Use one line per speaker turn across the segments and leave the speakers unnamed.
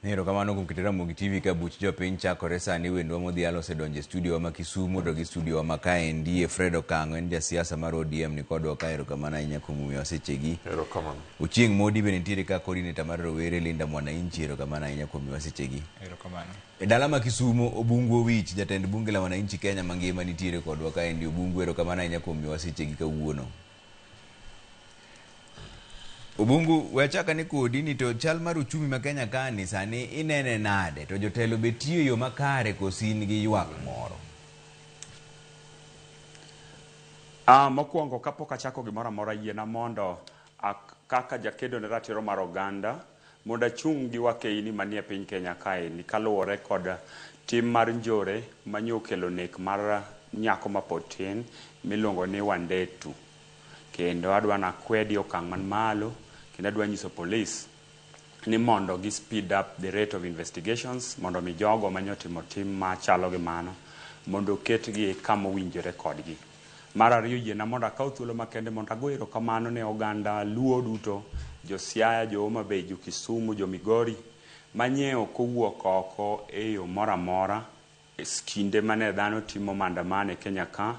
Erokamano kuom keto Ramogi TV ka buch jopiny chakore sani. Wendwa modhial osedonjo e studio wa ma Kisumu to gi studio wa ma kaendi. Fred Okang'o en jasiasa mar ODM ni kodwa ka. Erokamano ahinya kuom miyowa sechegi.
Erokamano.
Ochieng' Modi be nitiere ka, coordinator mar rowere Linda Mwananchi. Erokamano ahinya kuom miyowa sechegi.
Erokamano.
E dala ma Kisumu, Obungu Owich, jatend bunge la wananchi Kenya mangima nitiere kodwa kaendi. Obungu, erokamano ahinya kuom miyowa sechegi kawuono. Obungu, we achak ane kodi ni to chal mar uchumi ma Kenya kani sani inene nade? To jotelo be tiyo e yo makare koso in gi ywak moro?
Mokwongo kapok achako gimoro amora, yiena mondo kaka jakedo ne ratiro mar oganda mondo achung' gi wakeini manie piny Kenya kaeni kaluwore kod tim mar njore manyo okelo nek mar nyako mapod tin miluongo ni Wandetu. Kendo adwa nakwedi okang' man malo kendo adwa nyiso polis ni mondo gi speed up the rate of investigations mondo mi jogo manyotimo tim machalo gi mano mondo oketgi kama owinjore kodgi. Mar ariyo, yiena mondo akaw thuolo makende mondo ago erokamano ne oganda Luo duto, jo Siaya, jo Homa Bay, jo Kisumu, jo Migori manye ok owuok oko e yo moro amora kinde mane dhano timo maandamano e Kenya ka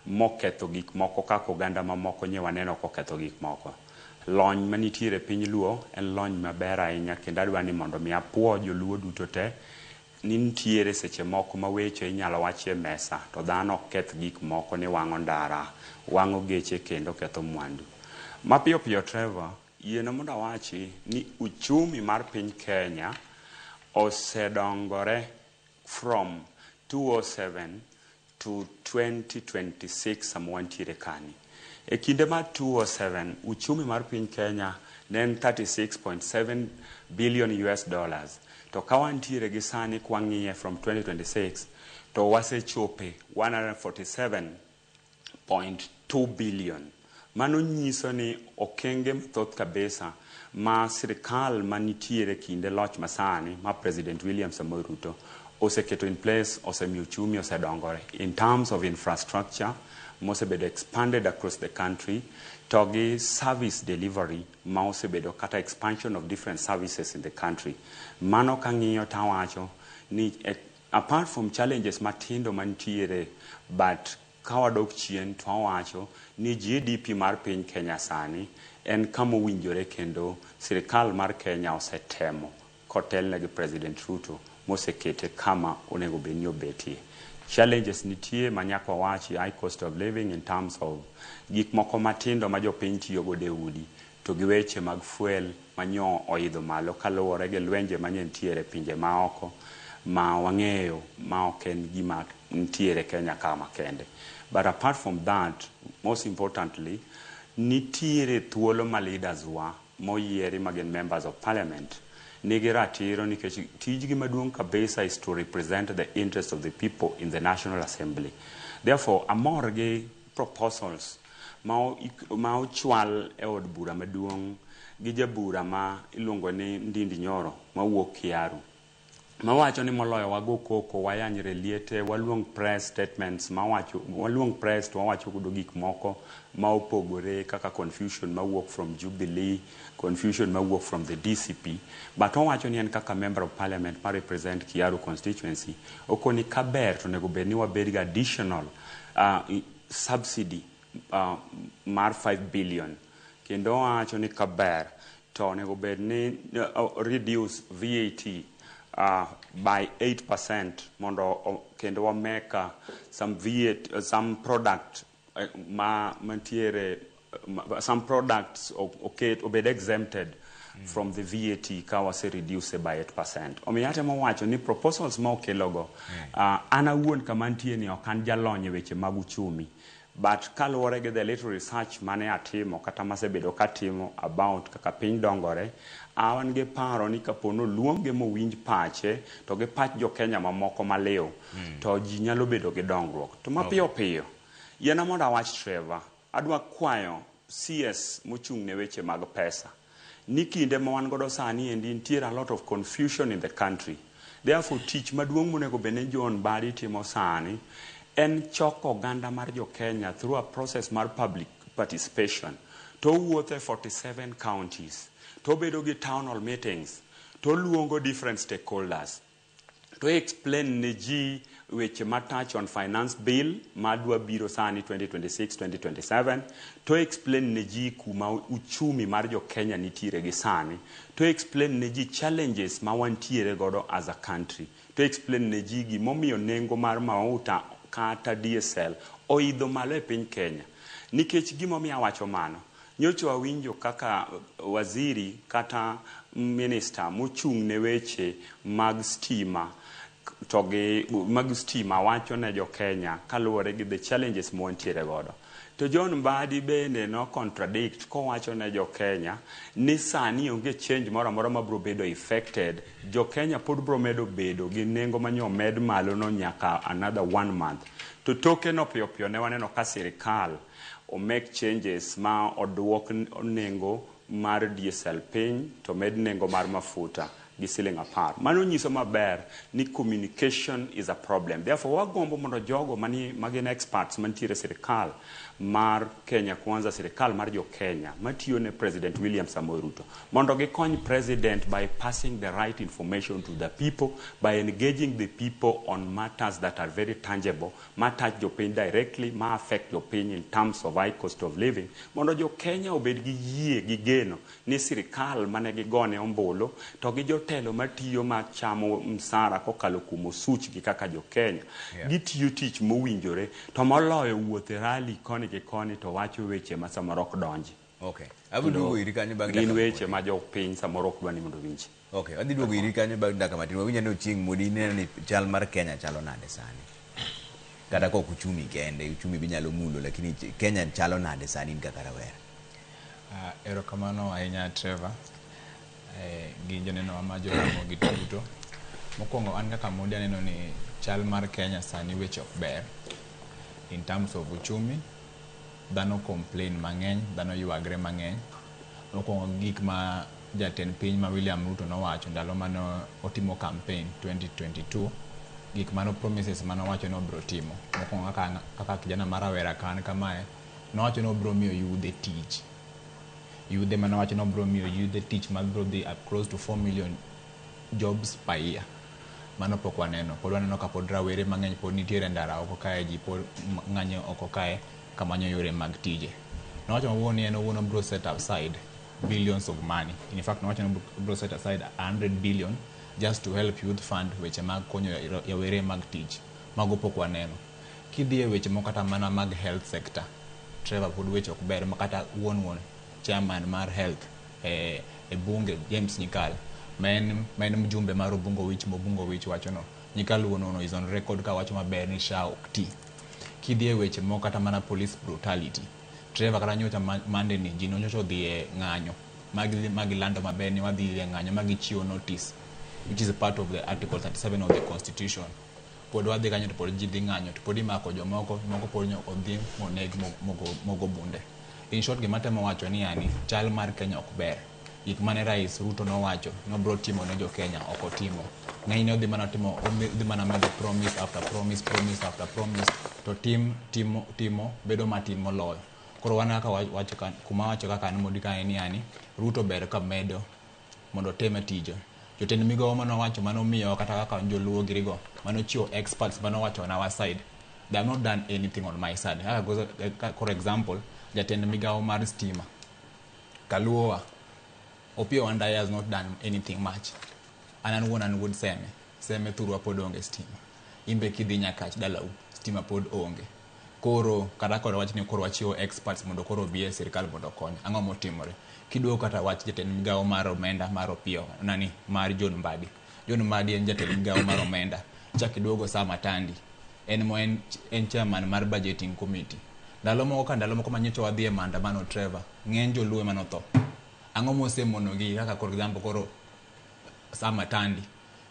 moketho gik moko kaka oganda mamoko nye waneno koketho gik moko. Lony manitiere e piny Luo en lony maber ahinya kendo adwa ni mondo mi apuo joluo duto te ni nitiere seche moko ma weche inyalo wachi e mesa to dhano ok keth gik moko ni wang'o ndara, wang'o geche kendo ketho mwandu. Mapiyo piyo Trevor, yiena mondo awachi ni uchumi mar piny Kenya osedongore from 2007 to 2026 sama wantiere kani. E kinde mar 2007, uchumi mar piny Kenya ne en 36.7 billion US dollars. To ka wantiere gi sani kwang'iye from 2026 to wasechope 147.2 billion. Mano nyiso ni okenge mathoth kabisa ma sirikal manitiere kinde loch masani ma President William Samoei Ruto oseketo in place osemiyo uchumi osedongore in terms of infrastructure mosebedo expanded across the country to gi service delivery ma osebedo kata expansion of different services in the country. Mano kang'iyo tawacho ni apart from challenges matindo mantiere, but ka wadok chien to wawacho ni GDP mar piny Kenya sani en kama owinjore kendo sirikal mar Kenya osetemo kotelne gi President Ruto mosekete kama onego bed ni obetie. Challenges nitie ma nyaka wawachi, high cost of living in terms of gik moko matindo ma jopiny tiyo godo e udi to gi weche mag fuel manyo oidho malo kaluwore gi lwenje manye nitiere e pinje maoko ma wang'eyo ma ok en gima nitiere Kenya ka makende. But apart from that, most importantly, nitiere thuolo ma leaders wa moyieri ma gin members of parliament nigi ratiro nikech tijgi maduong' kabisa is to represent the interest of the people in the National Assembly. Therefore, amor gi proposals ma ochwal e od bura maduong' gi jabura ma iluongo ni Ndindi Nyoro mawuok Kiaru mawacho ni moloyo wago koko, wayanyre liete, waluong press statements mawacho, waluong press to wawacho godo gik moko ma opogore kaka confusion mawuok from Jubilee, confusion mawuok from the DCP. But owacho ni en kaka member of parliament ma represent Kiaru constituency, okoni kaber to onego bed ni wabed gi additional subsidy mar 5 billion, kendo owacho ni kaber to onego bed ni reduce VAT by 8% mondo kendo wa make some VAT, some product ma mantiere some products oket obed exempted from the VAT ka wase reduce by 8%. Omiyo atemo wacho ni proposals ma okelogo, an awuon kama antie ni ok an jalony e weche mag uchumi, but kaluwore gi the little research mane atimo kata masebedo katimo about kaka piny dongore, an gi paro ni kapo ni oluonge mowinj pache to gi pach jo Kenya mamoko maliw, to ji nyalo bedo gi dongruok. To mapiyo piyo, yiena mondo awach, Trevor, adwa kwayo CS mochung' ne weche mag pesa ni kinde ma wan godo sani endi nitiere a lot of confusion in the country. Therefore, tich maduong' monego bed ni John Mbadi timo sani en choko oganda mar jo Kenya through a process mar public participation. To owuotho e 47 counties, to obedo gi town hall meetings, to To oluongo different stakeholders to explain ne ji weche ma touch on finance bill madwa biro sani 2026-2027, to explain ne ji kuma uchumi mar jo Kenya nitiere gi sani, to explain ne ji challenges ma wantiere godo as a country, to explain ne ji gimomiyo nengo mar mauta kata diesel oidho malo e piny Kenya. Nikech gimomiyo awacho mano, nyocha wawinjo kaka waziri kata minister mochung' ne weche mag stima to gi mag stima wacho ne jo Kenya kaluwore gi the challenges mwantiere godo. To John Mbadi bende no contradict kowacho ne jo Kenya ni sani onge change moro amora mabiro bedo affected. Jo Kenya pod biro medo bedo gi nengo manyo med malo no nyaka another one month. To toke no piyo piyo ne waneno ka sirikal o make changes ma oduok nengo mar diesel piny to med nengo mar mafuta gi siling 10. Mano nyiso maber ni communication is a problem. Therefore, wagombo mondo jogo mani magin experts mantiere e sirikal mar Kenya Kwanza, sirikal mar jo Kenya matiyo ne President William Samoei Ruto, mondo gikony president by passing the right information to the people, by engaging the people on matters that are very tangible, ma touch jopiny directly, ma affect jopiny in terms of high cost of living, mondo jo Kenya obed gi yie gi geno ni sirikal mane gigone ombulu to gi jotelo matiyo machamo msara kokalo kuom osuchgi kaka jo Kenya gitiyo tich mowinjore to moloyo wuoth e rally koni gi koni to wacho weche ma samoro ok donji.
Okay. Abiro duogo iri kanyo bang'
Gin
dakika
weche ma jopiny samoro ok dwa ni mondo owinji.
Okay, adhi duogo iri kanyo bang' dakika matin. Wawinj ane Ochieng' Modi, ineno ni chal mar Kenya chalo nade sani? Kata kok uchumi kende, uchumi be inyalo mulo, lakini Kenya chalo nade sani in kaka rawera?
Erokamano ahinya Trevor, gi joneno ma Joramogi duto. Mokwongo an kaka Modi aneno ni chal mar Kenya sani weche ok ber. In terms of uchumi, dhano complain mang'eny, dhano ywagre mang'eny. Mokwongo gik ma jatend piny ma William Ruto nowacho ndalo mane otimo campaign 2022, gik mano promises manowacho ni obiro timo. Mokwongo kaka kijana ma rawera ka an kamae, nowacho ni obiro miyo yudhe tich. Yudhe manowacho ni obiro miyo yudhe tich mabiro dhi up close to 4 million jobs per year. Mano pok waneno. Pod waneno ka pod rawere mang'eny pod nitiere ndara oko kae, ji pod ng'anyo oko kae kamanyo yore mag tije. Nowacho owuon ni en owuon obiro set aside billions of money. In fact, nowacho ni obiro set aside 100 billion just to help youth fund weche mag konyo yawere mag tich. Mago pok waneno. Kidhi e weche moko kata mana mag health sector, Trevor, pod weche ok ber ma kata wuon chairman mar health e bunge James Nyikal ma en mjumbe mar Ubungo Wich Mobungo Wich wacho no Nyikal wuon no is on record ka wacho maber ni SHA ok ti. Kidhi e weche moko kata mana police brutality, Trevor, kata nyocha Monday ni ji nyocha odhi e ng'anyo magilando maber ni wadhi e ng'anyo magichiwo notice, which is a part of the article 37 of the constitution. Pod wadhi kanyo to pod ji dhi ng'anyo to pod imako jomoko moko pod odhi moneg mogo bunde. In short, gima temo wacho ni yani chal mar Kenya ok ber. Gik mane Rais Ruto nowacho nobro timo ne jo Kenya ok otimo. Ng'enyne odhi mana timo, odhi mana medo promise after promise, promise after promise, to tim timo timo bedo matin moloyo. Koro wan kaka wacho kuma wacho kaka an Modi ka en yani Ruto ber ka medo mondo oteme tije. Jotend migawo manowacho manomiyowa kata kaka joluo girigo manochiwo experts manowacho on our side, they have not done anything on my side. Kaka for example, jatend migawo mar stima Kaluowa Opiyo Wandayi has not done anything much. An wuon an wuod Seme. Seme thurwa pod onge stima. Imbe kidhi Nyakach dalau, stima pod onge. Koro kata kod wach ni koro wachiwo experts mondo koro obi e sirikal mondo okony. Ang'o motimore? Kiduogo kata wach jatend migawo mar omenda mar Opiyo, nani mar John Mbadi. John Mbadi en jatend migawo mar omenda. Chak iduogo Sam Atandi. En mo en chairman mar budgeting committee. Ndalo moko ka ndalo moko manyocha wadhi e maandamano Trevor, ng'eny joluo ema notho. Ang'o mosemonogi kaka for example koro Sam Atandi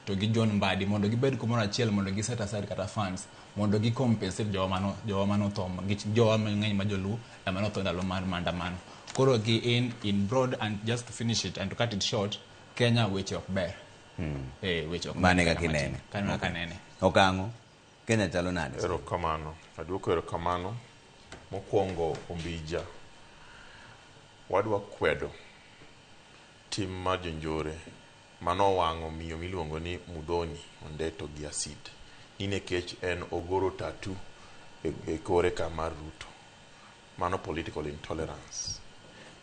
to gi John Mbadi mondo gibed kumoro achiel mondo gi set aside kata funds mondo gi compensate jowa manotho, jowa mang'eny ma joluo ema notho ndalo mar maandamano. Koro gi in broad and just to finish it and to cut it short, Kenya weche ok ber. Weche ok
Mane
ber
kaka
kata matin.
inene?
Kano kaka nene.
Okang'o? Kenya chalo nade?
Erokamano. Aduoko erokamano. Mokwongo Ombija. Wadwa kwedo tim mar jonjore Manowang'o miyo miluongo ni Muthoni Ondeto gi acid. Ni nikech en ogoro tattoo e kore ka mar Ruto. Mano political intolerance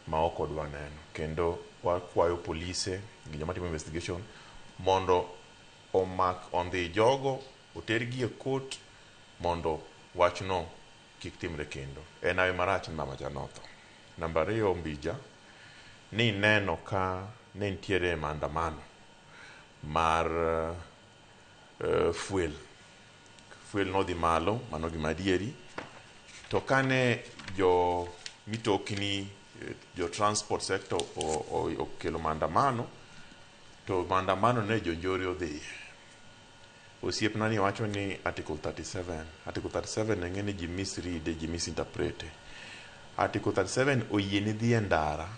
ma ok odwa neno. Kendo wakwayo polise gi joma timo investigation mondo omak ondhi jogo otergi e court mondo wachno kik timre kendo. En hawi marach ni mama cha notho. Namba ariyo Ombija, ni neno ka ne nitiere maandamano mar fuel. Fuel nodhi malo, mano gima adieri. To kane jo mitokni, jo transport sector okelo maandamano, to maandamano ne jonjore odhiye. Osiepna ni wacho ni Article 37. Article 37 eng'e ni ji misread, ji misinterpret. Article 37 oyieni dhi e ndara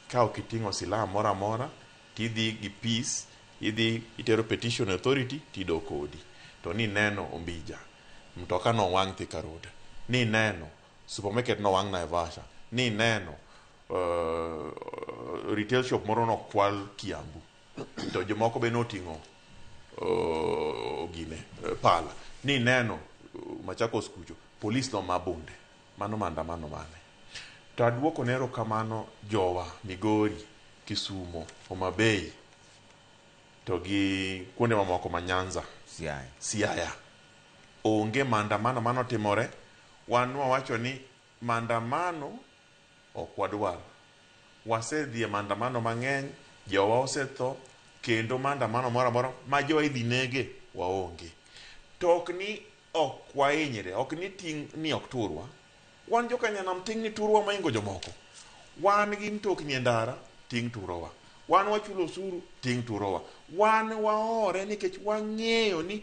ka ok iting'o silaha moro amora, tidhi gi peace, idhi itero petition authority tidok odi. To ni neno Ombija, mtoka nowang' Thika Road. Ni neno supermarket nowang' Naivasha. Ni neno retail shop moro nokwal Kiambu. To jomoko be noting'o gine pala. Ni neno Machakos kucho, polis noma bunde. Mano maandamano mane? To aduoko ne erokamano jowa Migori, Kisumo, Homa Bay, to gi kuonde mamoko ma Nyanza,
Siaya.
Siaya. Onge maandamano manotimore. Wan wawacho ni maandamano ok wadwar. Wasedhi e maandamano mang'eny, jowa osetho, kendo maandamano moro amora ma jowa idhi nege waonge. To ok ni ok wahinyre, ok ni ting' ni ok turwa. Wan joka nyanam ting' ni turwa mohingo jomoko. Wan gi mtokni e ndara, ting' turowa. Wan wachulo osuru, ting' turowa. Wan waore nikech wang'eyo ni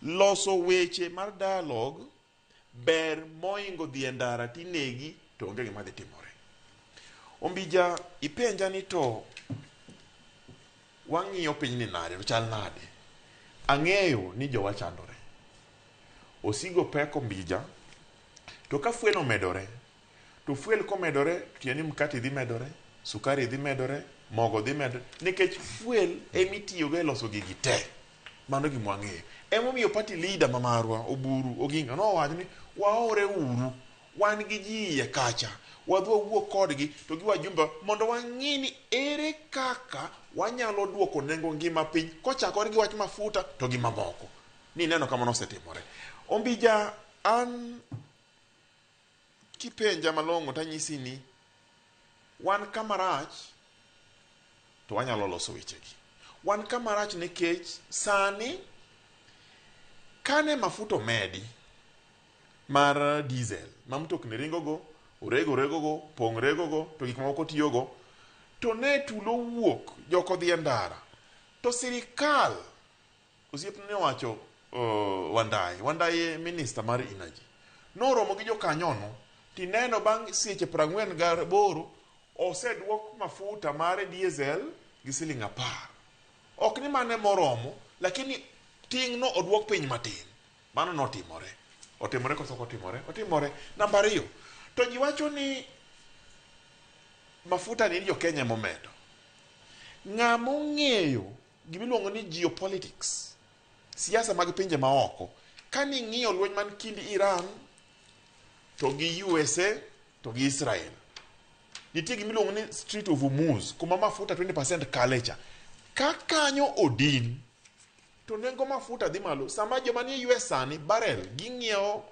loso weche mar dialogue ber mohingo dhi e ndara tinegi to onge gima dhi timore. Ombija ipenja ni to wang'iyo piny ni nade, to chal nade? Ang'eyo ni jowa chandore. Osigo pek Ombija, to ka fuel omedore, to fuel komedore, tiende ni mkate dhi medore, sukari dhi medore, mogo dhi medore, nikech fuel emitiyogo e loso gigi te. Mano gima wang'eyo. Emomiyo party leader ma marwa, Oburu Oginga, nowacho ni waore uru, wan gi ji iye kacha, wadhi wawuo kodgi to gi wajumbe mondo wang'i ni ere kaka wanyalo duoko nengo ngima piny kochakore gi wach mafuta to gi mamoko. Ni neno kamano osetimore. Ombija, an kipenja malong'o tanyisi ni wan kama rach to wanyalo loso wechegi. Wan kama rach nikech sani kane mafuta omedi mar diesel ma mtokni ringogo, orego regogo, pong' regogo, to gik mamoko tiyogo, to ne tulo wuok, jok odhi e ndara, to sirikal osiepne ne owacho Wandayi, Wandayi minister mar energy, noromo gi jokanyono, tineno bang' seche 48 oseduok mafuta mar diesel gi siling 10. Ok ni mane moromo, lakini ting' no oduok piny matin. Mano notimore. Otimore koso ok otimore? Otimore. Namba ariyo, to ji wacho ni mafuta ni jo Kenya emomedo. Ng'ama ong'eyo gimiluongo ni geopolitics, siasa mag pinje maoko, ka ning'iyo lweny man kind Iran to gi USA to gi Israel, nitie gimiluongo ni Strait of Hormuz, kuma mafuta 20% kale cha. Ka kanyo odin, to nengo mafuta dhi malo. Sama joma nie US sani, barrel, ging'iewo,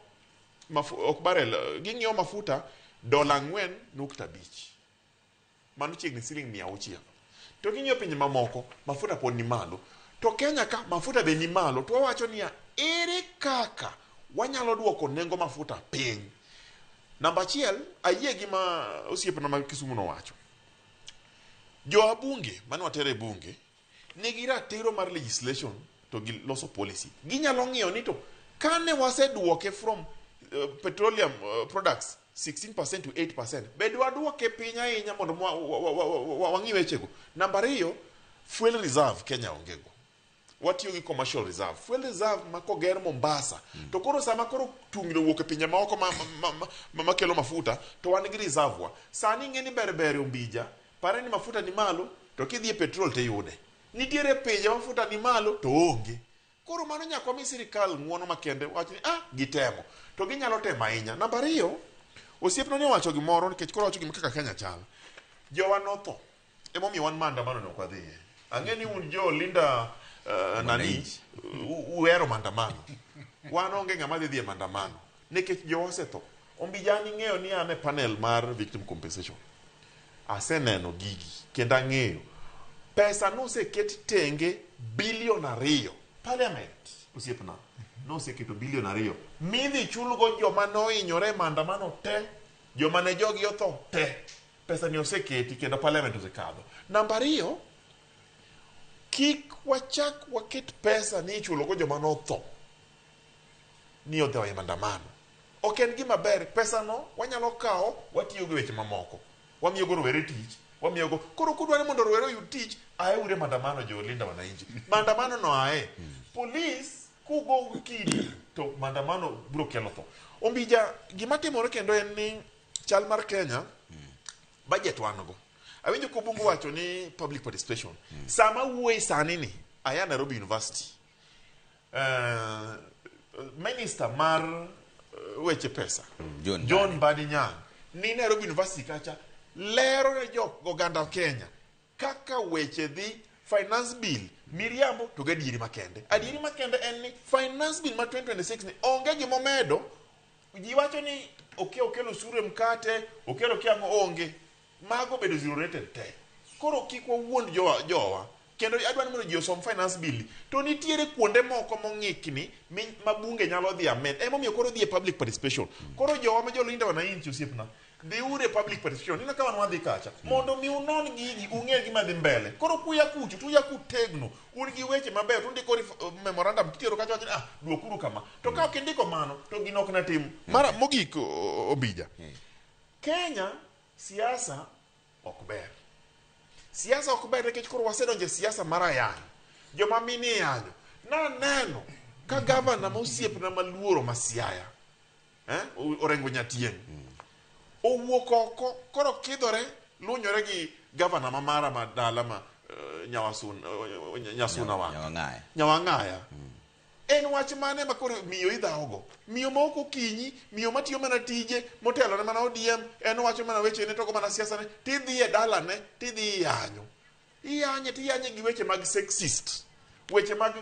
ok barrel, ging'iewo mafuta $4.5. Mano chiegni siling 600. To king'iyo pinje mamoko, mafuta pod ni malo. To Kenya ka, mafuta be ni malo. To wawacho niya, ere kaka wanyalo duoko nengo mafuta piny? Namba achiel, ayie gi ma osiepna ma Kisumu nowacho. Jo bunge, mane watero e bunge, nigi ratiro mar legislation to gi loso policy. Ginyalo ng'iyo ni to kane waseduoke from petroleum products 16% to 8%, be dwaduoke piny ahinya mondo wang'i wechego. Namba ariyo, fuel reserve Kenya onge go. Watiyo gi commercial reserve. Fuel reserve ma koger Mombasa. To koro sama koro tungni owuok e pinje maoko makelo mafuta, to wan gi reserve wa. Sani ing'e ni ber ber Ombija, pare ni mafuta ni malo, to kidhi e petrol tiyude. Nitiere pinje mafuta ni malo to onge. Koro mano nyaka wami sirikal ng'uono makende wach ni ah gitemo. To ginyalo temo ahinya. Namba ariyo, osiepna ne owacho gimoro nikech koro owacho gima kaka Kenya chal. Jowa notho. Emomiyo wan maandamano ne ok wadhiye. Ang'e ni un jo Linda nani uhero maandamano. Wan onge ng'ama dhi dhi e maandamano nikech jowa osetho. Ombija an ing'eyo ni an e panel mar victim compensation. Aseneno gigi kendo ang'eyo. Pesa noseket tenge bilion 2. Parliament, osiepna, noseketo bilion 2. Midhi chulgo joma nohinyore e maandamano te, joma ne jogi otho te. Pesa ni oseketi kendo parliament osekadho. Namba 2, kik wachak waket pesa ni ichulogo joma notho ni odho e maandamano. Ok en gima ber. Pesa no wanyalo kawo watiyogo e weche mamoko. Wamiyogo rowere tich, wamiyogo. Koro kudwaro mondo rowere oyud tich, ae uru e maandamano jo Linda Wananchi. Maandamano no ae. Police kugo kidi to maandamano biro kelo tho. Ombija, gima timore kendo en ni chal mar Kenya, budget wan go. Awinjo kobungu wacho ni public participation. Sama wuoye sani ni, aya Nairobi University. Minister mar weche pesa,
John
John Mbadi Nyang', ni Nairobi University kacha lero ne jo oganda Kenya kaka weche dhi finance bill miriambo to gadieri makende. Adieri makende en ni finance bill ma 2026 ni onge gimomedo. Ji wacho ni oke okelo osuru e mkate, okelo kiang'o onge. Mago bedo zero rated te. Koro kik wawuond jowa. Kendo adwa ni mondo ji osom finance bill. To nitiere kuonde moko mong'ikni ma bunge nyalo dhi amend. Emomiyo koro dhi e public participation. Koro jowa ma jolinda wananchi osiepna, dhiuru e public participation. Nino ka wan wadhi kacha. Mondo mi unon gigi, ung'e gima dhi mbele. Koro kuya kucho, tuya kutegno. Un gi weche mabeyo, tundiko memorandum, titero kacha wacho ni, ah, duokuru kama. To ka ok indiko mano, to gino ok natim. Mara mogik, Ombija. Kenya, siasa ok ber. Siasa ok ber nikech koro wasedonjo e siasa mar ayany. Joma mine yanyo. Naneno ka gavana ma osiepna maluoro ma Siaya, Orengo Nyatieng', owuok oko koro kidhore lunyore gi gavana ma mara ma dala ma Nyasuna wa.
Nyawang'aya.
Nyawang'aya. En wach mane ma koro miyo idhawogo? Miyo ma ok okinyi, miyo matiyo mana tije, motelo ne mana ODM, en owacho mana weche ne togo mana siasa ne, tidhi e dalane, tidhi iyanyo. Iyanye, tiyanye gi weche mag sexist. Weche mag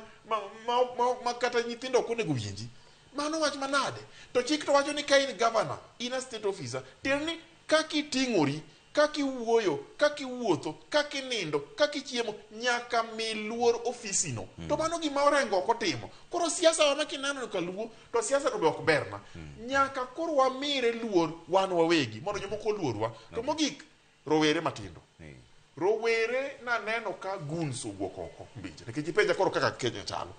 ma kata nyithindo ok onego winji. Mano wach manade? To chik to wacho ni ka in governor, in a state officer, tiende ni kaka iting'ori, kaka iwuoyo, kaka iwuotho, kaka inindo, kaka ichiemo, nyaka mi luor ofisino. To mano gima Orengo ok otimo. Koro siasa wa ma kineno kaluo, to siasa to be ok berna. Nyaka koro wamire luor wan wawegi, mondo jomoko oluorwa. To mogik, rowere matindo. Rowere naneno ka goons owuok oko mbija. Nikech ipenja koro kaka Kenya chalo.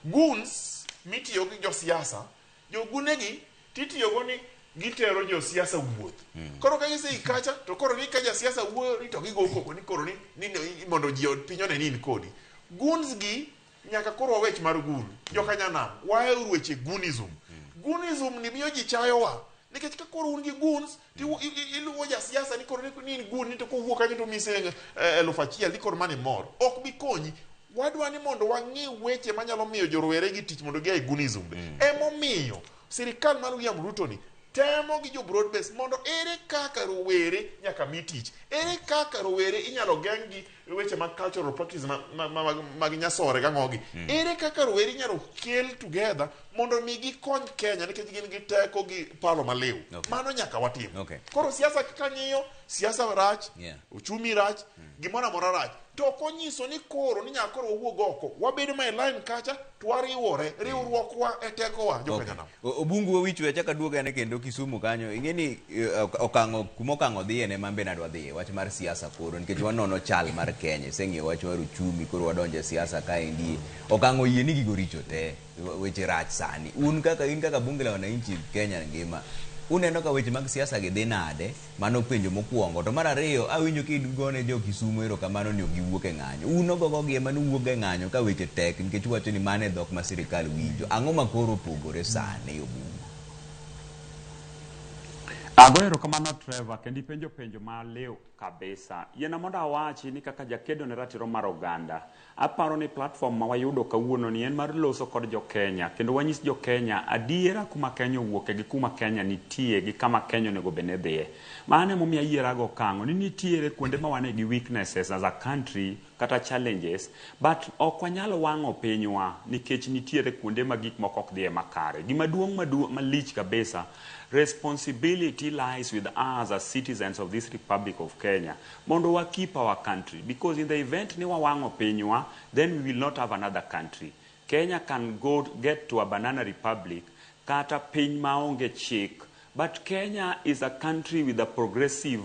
Goons mitiyo gi josiasa, jogunegi titiyogo ni gitero josiasa wuoth. Koro ka gisei kacha, to koro ni ka jasiasa wuoyo ni to gigo koko ni koro ni mondo ji piny one ni in kodi. Goons gi nyaka koro wawech mar gun. Jokanyanam, waheuru weche goonism. Goonism ni miyo ji chayowa. Nikech ka koro un gi goons, to iluwo jasiasa ni koro ni in goon ni to kowuok kanyo to omiyi 1000 ni koro mano imor. Ok bi konyi. Wadwa ni mondo wang'i weche manyalo miyo jorowere gi tich mondo gia e goonism. Emomiyo sirikal mar William Ruto ni temo gi jo broad base mondo ere kaka rowere nyaka mi tich. Ere kaka rowere inyalo geng' gi weche mag cultural practice mag nyasore gang'ogi. Ere kaka rowere inyalo kel together mondo mi gikony Kenya nikech gin gi teko gi paro maliw. Mano nyaka watim. Koro siasa kaka ng'iyo, siasa rach, uchumi rach, gimoro amora rach. To ok onyiso ni koro ni nyaka koro wawuog oko. Wabedo ma e line kacha to wariwore. Riwruokwa e tekowa, jo Kenya nam.
Obungu wawich we achak aduog ane kendo Kisumu kanyo. Ing'e ni okang'o kuma okang'o dhiye ne mambe nadwa dhiye wach mar siasa koro nikech wanono chal mar Kenya. Iseng'iyo wach mar uchumi koro wadonjo e siasa kaendi. Okang'o yie ni gigo richo te. Weche rach sani. Un kaka in kaka bunge la wananchi Kenya ngima. Uneno ka weche mag siasa gi dhi nade? Mano penjo mokwongo. To mar ariyo, awinjo kigone jo Kisumu erokamano ni ok giwuok e ng'anyo. Un ogogo gi ema nuwuok e ng'anyo ka weche tek nikech uwacho ni mano e dhok ma sirikal winjo. Ang'o ma koro opogore sani Obungu?
Ago erokamano Trevor, kendo ipenjo penjo maliw. Kabisa. Yiena mondo awachi ni kaka jakedo ne ratiro mar oganda, aparo ni platform ma wayudo kawuono ni en mar loso kod jo Kenya kendo wanyis jo Kenya adiera kuma Kenya owuoke gi kuma Kenya nitie gi kama Kenya onego bed ni dhiye. Mano emomiyo ayiera go okang'o ni nitiere kuonde ma wane gi weaknesses as a country kata challenges, but ok wanyal wang'o pinywa nikech nitiere kuonde ma gik moko ok dhiye makare. Gima duong' malich kabisa, responsibility lies with us as citizens of this Republic of Kenya mondo wa keep our country, because in the event ni wawang'o pinywa, then we will not have another country. Kenya can go get to a banana republic kata piny maonge chik, but Kenya is a country with a progressive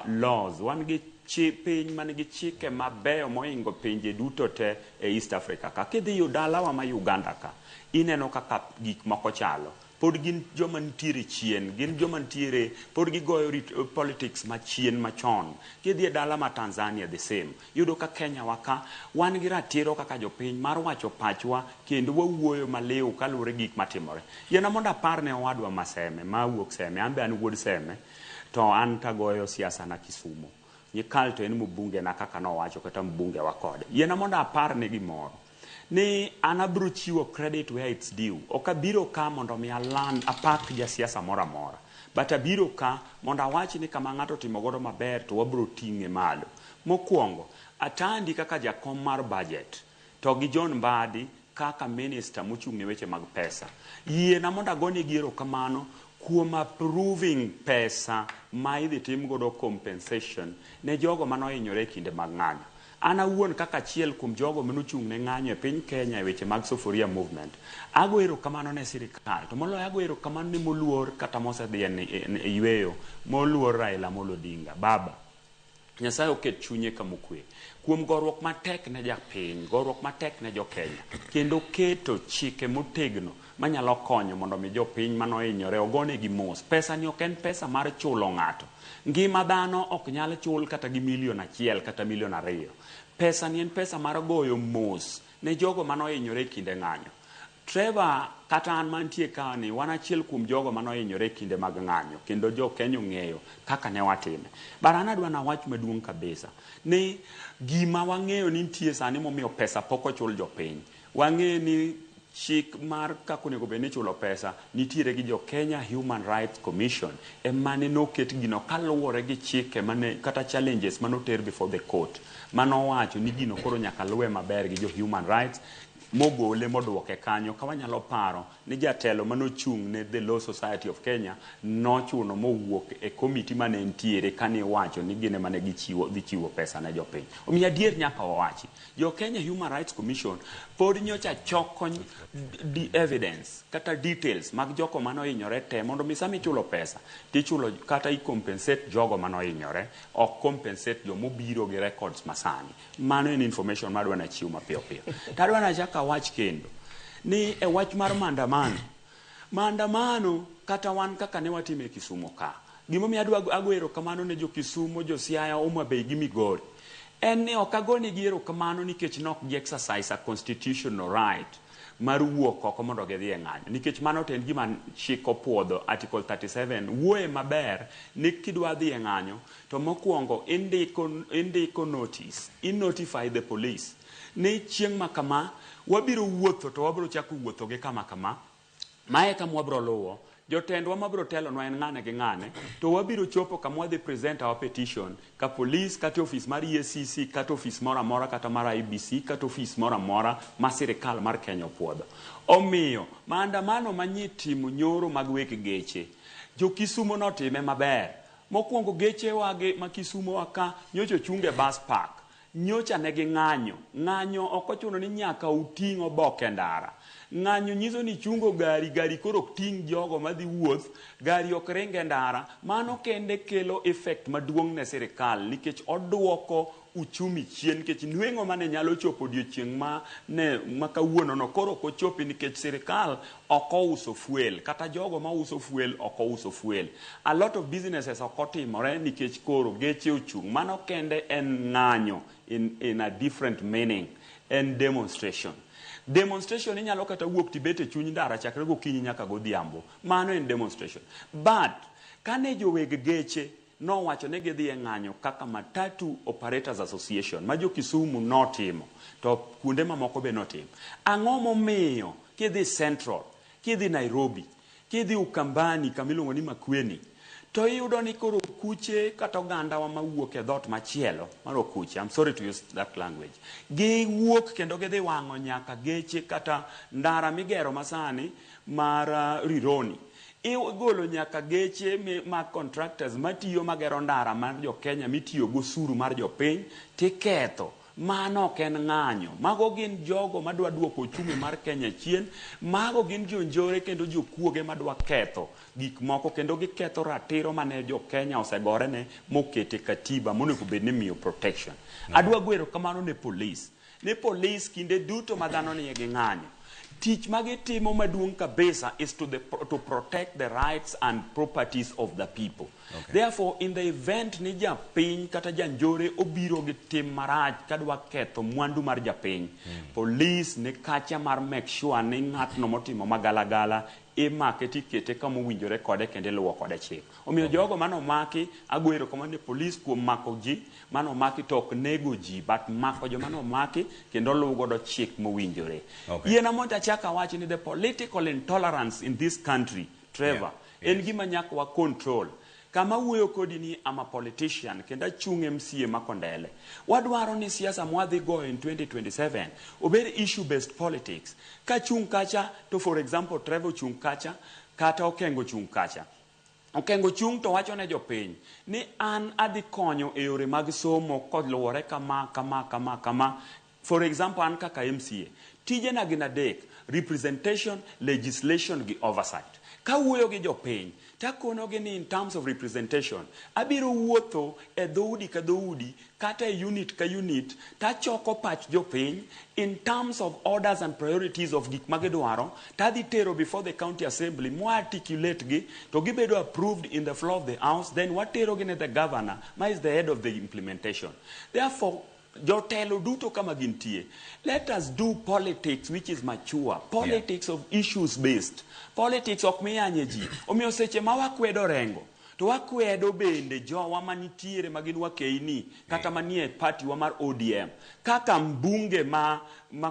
laws. Wan gi piny man gi chike mabeyo mohingo pinje duto te e East Africa ka. Kidhi yo dalawa ma Uganda ka, ineno kaka gik moko chalo. Pod gin joma nitiere chien, gin joma nitiere, pod gigoyo politics machien machon. Kidhi e dala ma Tanzania the same. Iyudo ka Kenya wa ka, wan gi ratiro kaka jopiny mar wacho pachwa kendo wawuoyo maliw kaluwore gi gik matimore. Yiena mondo apar ne owadwa ma Seme, ma wuok Seme, an be an wuod Seme, to an tagoyo siasa na Kisumu. Nyikal to en mbunge na kaka nowacho kata mbunge wa kode. Yiena mondo apar ne gimoro. Ni an abiro chiwo credit where it's due. Ok abiro ka mondo mi aland apak jasiasa moro amora. But abiro ka mondo awach ni kama ng'ato otimo godo maber to wabiro ting'e malo. Mokwongo, Atandi kaka jakom mar budget to gi John Mbadi kaka minister mochung' ne weche mag pesa. Yiena mondo agonegi erokamano kuom approving pesa ma idhi tim godo compensation ne jogo manohinyore e kinde mag ng'anyo. An awuon kaka achiel kuom jogo manochung' ne ng'anyo e piny Kenya e weche mag Sufuria movement, ago erokamano ne sirikal, to moloyo ago erokamano ne moluor kata mosedhi e yweyo, moluor Raila Amolo Odinga, baba. Nyasaye oket chunye kama okwe. Kuom goruok matek ne japiny, goruok matek ne jo-Kenya, kendo keto chike motegno manyalo konyo mondo mi jopiny manohinyore ogonegi mos. Pesa ni ok en pesa mar chulo ng'ato. Ngima dhano ok nyal chul kata gi milion 1 kata milion 2. Pesa ni en pesa mar goyo mos ne jogo manohinyore e kinde ng'anyo. Trevor, kata an mantie ka ni, wan achiel kuom jogo manohinyore e kinde mag ng'anyo, kendo jo Kenya ong'eyo kaka ne watime. But an adwa nawach maduong' kabisa, ni gima wang'eyo ni nitie sani momiyo pesa pok ochul jopiny. Wang'eyo ni chik mar kaka onego bed ni ichulo pesa nitiere gi jo Kenya Human Rights Commission emane noket gino kaluwore gi chike mane kata challenges manoter before the court manowacho ni gino koro nyaka luwe maber gi jo Human Rights mogole moduoke kanyo. Ka wanyalo paro ni jatelo manochung' ne the Law Society of Kenya nochuno mowuok e komiti mane entiere kane iwacho ni gin ema ne gichiwo dhi chiwo pesa ne jopiny. Omiyo adier nyaka wawachi, jo Kenya Human Rights Commission pod nyocha choko di evidence kata details mag jogo manohinyore te mondo mi sama ichulo pesa tichulo kata i compensate jogo manohinyore, ok compensate jomobiro gi records masani. Mano en information madwa nachiw mapiyo piyo. Tadwa nachak awach kendo ni e wach mar maandamano, maandamano kata wan kaka ne watime e Kisumu ka, gimomiyo adwa ago erokamano ne jo Kisumu, jo Siaya, Homa Bay gi Migori, en ni ok agonegi erokamano nikech nok gi exercise a constitutional right mar wuok oko mondo gidhi e ng'anyo, nikech mano to en gima chik opuodho. Article 37 wuoye maber ni kidwa dhi e ng'anyo to mokwongo indiko notice, i notify the police ni chieng' ma kama wabiro wuotho to wabiro chako wuotho gi kama kama, mae kama wabiro luwo, jotendwa mabiro telonwa en ng'ane gi ng'ane, to wabiro chopo kama wadhi present our petition ka police kata ofis mar EACC kata ofis moro amora kata mar IBC kata ofis moro amora ma sirikal mar Kenya opuodho. Omiyo maandamano manyie timo nyoro mag weg geche, jo Kisumo notime maber. Mokwongo gechewa gi ma Kisumo wa ka nyocha ochung e bus park. Nyocha ne ging'anyo. Ng'anyo ok ochuno ni nyaka uting' oboke ndara. Ng'anyo nyiso ni chungo gari, gari koro ok ting' jogo madhi wuoth, gari ok ring e ndara. Mano kende kelo effect maduong' ne sirikal nikech oduoko uchumi chien, nikech nweng'o mane nyalo chopo odiochieng' ma ne ma kawuono no koro ok ochopi nikech sirikal ok ouso fuel, kata jogo mauso fuel ok ouso fuel. A lot of businesses ok otimore nikech koro geche ochung'. Mano kende en ng'anyo in a different meaning, en demonstration. Demonstration inyalo kata wuok tibet e chuny ndara chakre gokinyi nyaka godhiambo. Mano en demonstration. But kane joweg geche nowacho ni gidhi e ng'anyo kaka Matatu Operators Association ma jo Kisumu notimo to kuonde mamoko be notimo. Ang'o momiyo kidhi Central, kidhi Nairobi, kidhi Ukambani kama iluongo ni Makueni, to iyudo ni koro kuche kata ogandawa mawuok e dhoot machielo mar okuche, I'm sorry to use that language, giwuok kendo gidhi wang'o nyaka geche kata ndara migero masani mar Rironi. Igolo nyaka geche mag contractors matiyo magero ndara mar jo Kenya mitiyo go osuru mar jopiny tiketho. Mano ok en ng'anyo. Mago gin jogo madwa duoko uchumi mar Kenya chien. Mago gin jonjore kendo jokuoge madwa ketho gik moko kendo giketho ratiro mane jo Kenya osegorene mokete katiba monego bed ni miyo protection. Adwa go erokamano ne police. Ne police kinde duto ma dhano nie gi ng'anyo. Tich ma gitimo maduong' kabisa is to protect the rights and properties of the people.
Okay.
Therefore, in the event ni japiny kata janjore obiro gi tim marach kadwa ketho mwandu mar japiny, police ni kacha mar make sure ni ng'atno motimo magalagala imake tikete kama owinjore kode kendo iluwo kode chik. Omiyo jogo manomaki, ago erokamano ne police kuom mako ji manomaki to ok nego ji, but mako joma nomaki kendo luw godo chik mowinjore.
Okay.
Yiena mondo achak awach ni the political intolerance in this country, Trevor,
Yeah.
en gima nyaka wa control. Kama wuoyo kodi ni I'm a politician kendo achung' MCA ma Kondele. Wadwaro ni siasa mwadhi goyo in 2027 obed issue based politics. Kachung' kacha to for example Trevor ochung' kacha kata Okengo ochung' kacha. Okengo chung' to wacho ne jopiny ni an adhi konyo e yore mag somo koluwore kama kama kama kama. For example, an kaka MCA, tijena gin adek: representation, legislation gi oversight. Kawuoyo gi jopiny, takonogi ni in terms of representation, abiro wuotho e dhoudi ka dhoudi kata e unit ka unit, tachoko pach jopiny in terms of orders and priorities of gik magidwaro, tadhi tero before the county assembly, mwa articulate gi, to gibedo approved in the floor of the house, then watero gi ne the governor, ma is the head of the implementation. Therefore, jotelo duto kama gintie, let us do politics which is mature, politics of issues based, politics ok miyanye ji. Omiyo seche ma wakwedo Orengo, to wakwedo bende jowa manitiere ma gin wakeini kata manie party wa mar ODM kaka mbunge ma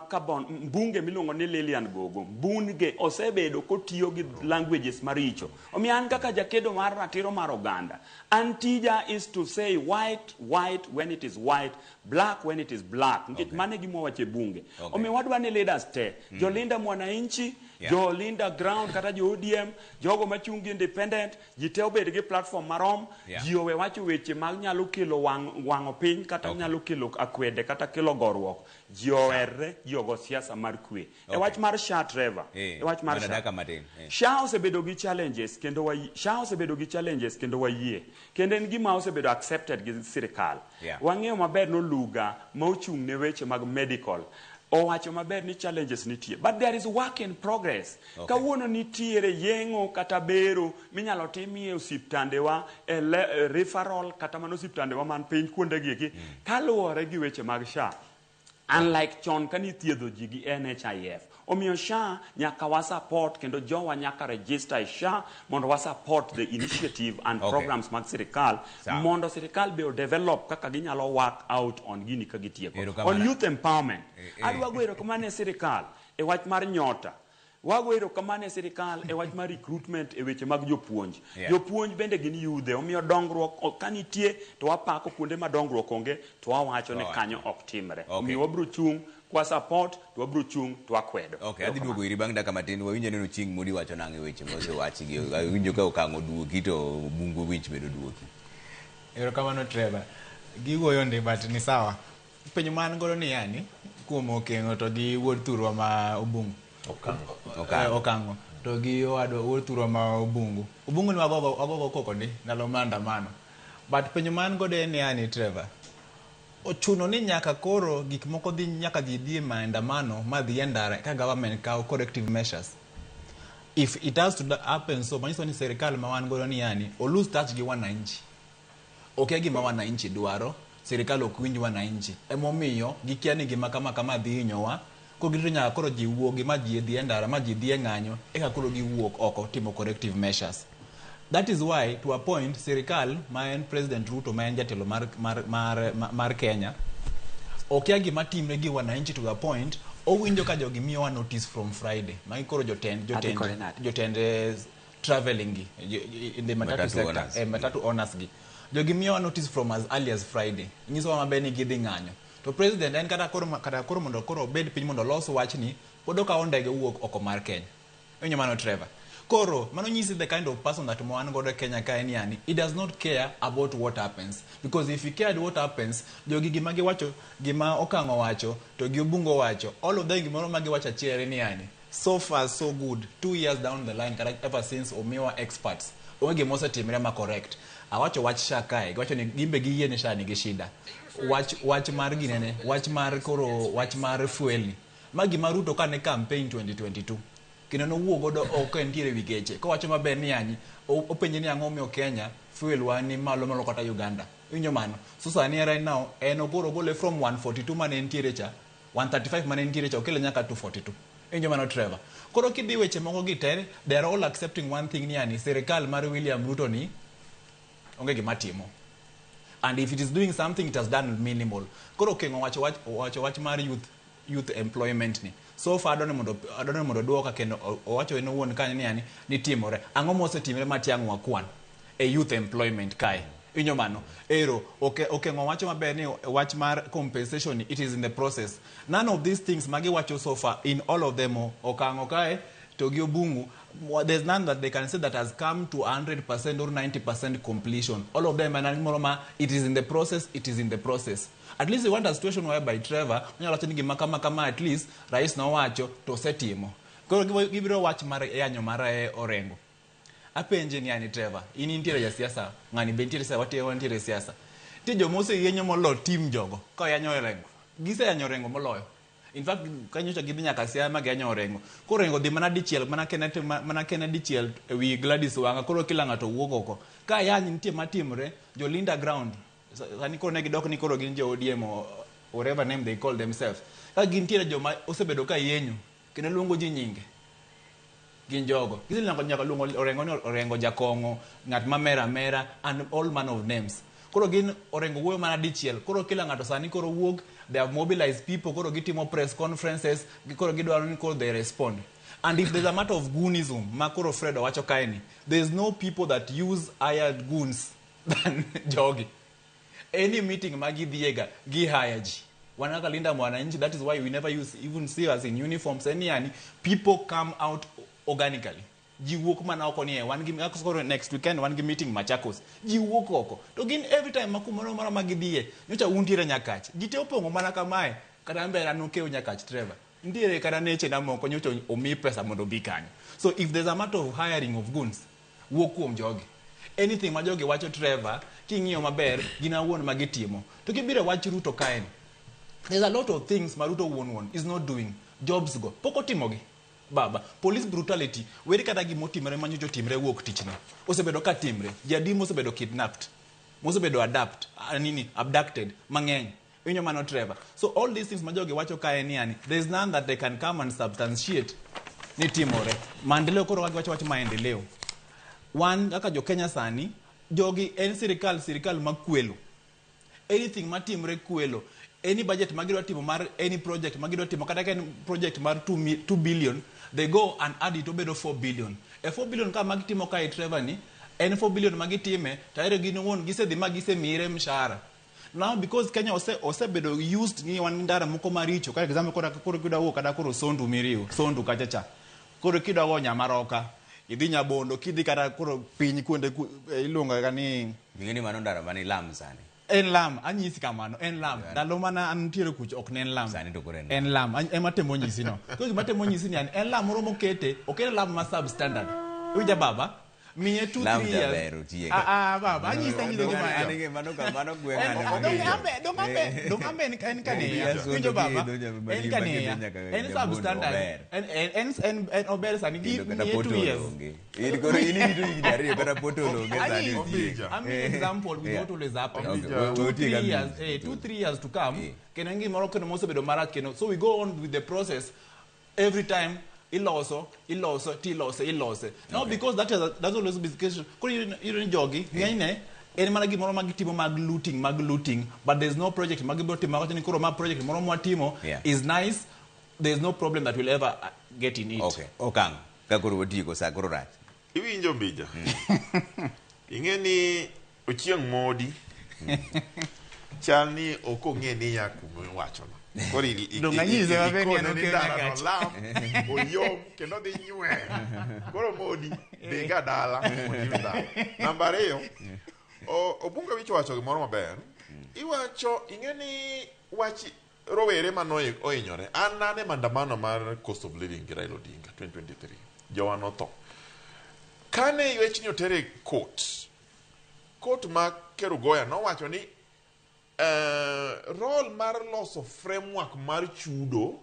Kabon, mbunge miluongo ni Lilian Gogo, mbunge osebedo kotiyo gi languages maricho. Omiyo an kaka jakedo mar ratiro mar oganda, an tija is to say white white when it is white, black when it is black, nikech mano e gima wawacho e bunge.
Okay.
Omiyo wadwa ni leaders te, jolinda mwananchi, jolinda ground kata jo ODM, jogo machung' gi independent, ji te obed gi platform marom, ji owe wacho weche mag nyalo kelo wang'o piny kata nyalo kelo akwede kata kelo goruok. Ji oherre, ji ogo siasa mar kwe. E wach mar SHA, Trevor, e wach mar
Mana
SHA.
dakika matin.
SHA osebedo gi challenges kendo wa SHA osebedo gi challenges kendo wayie. Kendo en gima osebedo accepted gi sirikal. Wang'eyo maber no Luga ma ochung' ne weche mag medical owacho maber ni challenges nitie, but there is work in progress.
Okay.
Kawuono nitiere yeng'o kata bero minyalo timie osiptandewa e referral kata mana osiptandewa man piny kuonde gi eki kaluwore gi weche mag SHA. Unlike chon kane ithiedho ji gi NHIF. Omiyo SHA nyaka wa support kendo jowa nyaka register e SHA mondo wa support the initiative and programs mag sirikal
Sawa.
mondo sirikal be o develop kaka ginyalo work out on gini ka gitieko.
Erokamano.
On youth empowerment.
Eh.
Adwa go erokamano ne sirikal e wach mar nyota. Wago erokamano ne sirikal e wach mar recruitment e weche mag jopuonj.
Yeah.
Jopuonj bende gin yudhe, omiyo dongruok ka nitie to wapako kuonde ma dongruok onge to wawacho ni
Wawacho.
kanyo ok timre.
Okay.
Omiyo wabiro chung' kwa support to wabiro chung' to wakwedo.
Okay, adhi duogo iri bang' dakika matin. Wawinjo neno Chieng' Modi wacho nang'o e weche mosewachi gi. Awinjo ka okang' oduoki to bungu wich bende oduoki.
Erokamano Trevor. Giwuoyo ndi but ni sawa. Penjo ma an godo ni yani kuom Okengo to gi wuod thurwa ma Obungu.
Okango.
Okango.
Okango. To gi owadwa wuod thurwa ma Obungu. Obungu ni wagogo koko ndi ndalo maandamano. But penjo ma an godo en ni yani Trevor. Ochuno ni nyaka koro gik moko dhi nyaka ji dhi e maandamano ma dhi e ndara ka government kawo corrective measures. If it has to happen so, manyiso ni serikal ma wan godo ni yani o lose touch gi wananchi. Okia gima wananchi dwaro, sirikal ok winj wananchi. Emomiyo gikia ni gima kama kama dhi hinyowa. Koro girito nyaka koro ji wuogi ma ji dhi e ndara ma ji dhi e ng'anyo eka koro giwuok oko timo corrective measures. That is why to a point sirikal ma en President Ruto ma en jatelo mar Kenya okia gima timre gi wananchi to a point owinjo ka jogi miyowa notice from Friday. Magi koro jotend
Adhi
jotend
kode nade?
jotend traveling gi in the matatu
Matatu
sector
owners.
Matatu owners gi. Jogi miyowa notice from as early as Friday. Nyisowa maber ni gidhi ng'anyo. To president en kata koro mondo koro obed piny mondo olos wachni pod okawo ndege owuok oko mar Kenya. Iwinjo mano Trevor? Koro, mano nyisi the kind of person that wan godo e Kenya ka en yani, he does not care about what happens. Because if he cared what happens, jogi gima giwacho, gima Okang'o wacho, to gi Obungo wacho, all of them gimoro ma giwacho achiel en yani, so far so good, 2 years down the line, kata ever since omiwa experts, onge gima osetimre ma correct. Awacho wach SHA kae, giwacho ni gimbe giyie ni SHA nigi shida. Wach mar ginene, wach mar koro, wach mar fuel ni. Ma gima Ruto kane campaign 2022 kendo nowuok godo oko entiere wi geche kowacho maber ni yanyi openje ni ang'o miyo Kenya fuel wa ni malo molo kata Uganda. Iwinjo mano? So sani right now en ogoro ogole from 142 mane entiere cha, 135 mane entiere cha, okele nyaka 242. Iwinjo mano Trevor? Koro kidhi weche moko gi te, they are all accepting one thing ni yani sirikal mar William Ruto ni onge gima timo. And if it is doing something, it has done minimal. Koro Okeng'o wacho wach mar youth employment ni. So far adwani mondo duoka kendo owacho en owuon kanyo ni yani nitimore. Ang'o mosetimore matiang' wakwan e youth employment kae? Iwinjo mano? Ero, Okeng'o wacho maber ni wach mar compensation ni, it is in the process. None of these things magiwacho so far in all of them Okang'o kae to gi Obungu, there's none that they can say that has come to 100% or 90% completion. All of them and moro ma it is in the process, it is in the process. At least we want a situation whereby Trevor onyalo wacho ni gima kama kama at least rais nowacho to osetimo. Koro gibiro wach mar yanyo mar Orengo. Apenje ni yani Trevor, in intiere ja siasa, ng'ani be nitiere siasa, wate wantiere siasa. Nitie joma oseyenyo molo tim jogo ka yanyo Orengo. Giseyanyo Orengo moloyo. In fact, kanyocha gidhi nyaka Siaya ma giyanyo Orengo. Koro Orengo dhi mana dichiel, mana kene dichiel ewi Gladys Wanga, koro kila ng'ato wuok oko. Ka yany nitie matimre, jo Linda Ground, sani koro ne gidok ni koro gin jo ODM or whatever name they call themselves. Ka gintiere joma osebedo ka yenyo, kendo luongo ji nyinge gin jogo gisenyaka nyaka luongo Orengo ni Orengo jakong'o, ng'at mamera amera and all manner of names. Koro gin Orengo wuoyo mana dichiel. Koro kila ng'ato sani koro wuok, they have mobilized people, koro gitimo press conferences, koro gidwaro ni koro they respond. And if there's a matter of goonism ma koro Fred owacho kae ni, there's no people that use hired goons than jogi. Any meeting ma gidhiega, gi hire ji. Wan kaka Linda Mwananchi, that is why we never use even see us in uniforms any yani people come out organically. Ji wuok mana oko ni wan gi koro next weekend wan gi meeting Machakos. Ji wuok oko. To gin every time ma kumoro amora ma gidhiye, nyocha untiere Nyakach. Ji te opong'o mana kamae. Kata mbele an okew Nyakach Trevor. Nitiere kata neche na moko nyocha omi pesa mondo obi kanyo. So if there's a matter of hiring of goons, wuok kuom jogi. Anything ma jogi wacho Trevor, king'iyo maber, gin awuon ma gitimo. To kibiro e wach Ruto kae ni, there's a lot of things ma Ruto wuon wuon is not doing. Jobs go, pok otimogi. Baba, police brutality, weri kata gimotimore manyocha otimre wuok tichne. Osebedo ka timre. Ji adi mosebedo kidnapped, mosebedo nini, abducted, mang'eny. Iwinjo mano Trevor? So all these things ma jogi wacho kae ni yani, there's none that they can come and substantiate ni timore. Maendeleo koro wacho wach maendeleo. Wan kaka jo Kenya sani, jogi en sirikal makwelo. Anything matimre kwelo. Any budget ma gidwa timo mar any project ma gidwa timo kata ka en project mar 2 billion, they go and add it obedo 4 billion. E 4 billion ka magitimo kae Trevor ni, en 4 billion magitime, tayari gin owuon gisedhi ma gisemire mshahara. Now because Kenya osebedo used ni wan gi ndara moko maricho, kar example koro kidwa wuok kata koro Sondu Miriu, Sondu kacha cha. Koro kidwa go Nyamaroka, idhi Nyabondo, kidhi kata koro piny kuonde iluongo kaka ni
Ing'e ni mano ndara mane lam sani.
En lam, anyisi kamano, en lam. Ndalo mana an nitiere kucho ok ne en lam.
Sani to koro en
En lam, ema temo nyisi no. Koro gima temo nyisi ni en lam moro mokete, okete lam ma substandard. Iwinja baba? Miye 2
Lam
3 years.
jaber otieke.
Ah ah baba, anyisi anyisi gima.
Mano ka mano gweng'
En-
ng'ane
dong'
mang'eyo.
ambe dong' ambe en kaniya.
Obiya
Winjo baba?
Sondo gi
En kaniya.
nyaka
En
Nyabondo,
substandard.
ober.
En ober sani gi
Kendo kata
miye 2
pothole
years.
onge. In koro in irito higni ariyo kata pothole onge sani
Anyi-
otiek.
I'm an example with what always happens.
Okay,
Two,
we- we
three
take a
years,
minute.
2, 3 years to come,
Eh.
kendo en gimoro kendo mosebedo marach kendo. So we go on with the process every time.
Iloso, iloso, tilose, ilose. Now because that is that's always been the case. Koro iyudo ni jogi ng'enyne en mana gimoro ma gitimo mag looting, mag looting, but there's no project ma gibiro timo mawacho ni koro ma project moro mwatimo is nice. There's no problem that will ever get in it.
Okay. Okang'. Ka koro watieko sa koro rach.
Iwinjo Mbija? Ing'e ni Ochieng' Modi chal ni ok ong'e ni ya kuma iwachono. Koro
Donge anyise maber ni
ikone
en
ni
okel
ndara no
nyaka
lam, oyom kendo dhi nywer. Koro Modi dhi ga dala mondo iyud ndara. Namba ariyo, Obunga Wich owacho gimoro maber. Iwacho ing'e ni wach rowere mane ohinyore. An nane maandamano mar cost of living gi Raila Odinga 2023. Jowa notho. Kane wechni oter e court, court ma Kerugoya nowacho ni role mar loso framework mar chudo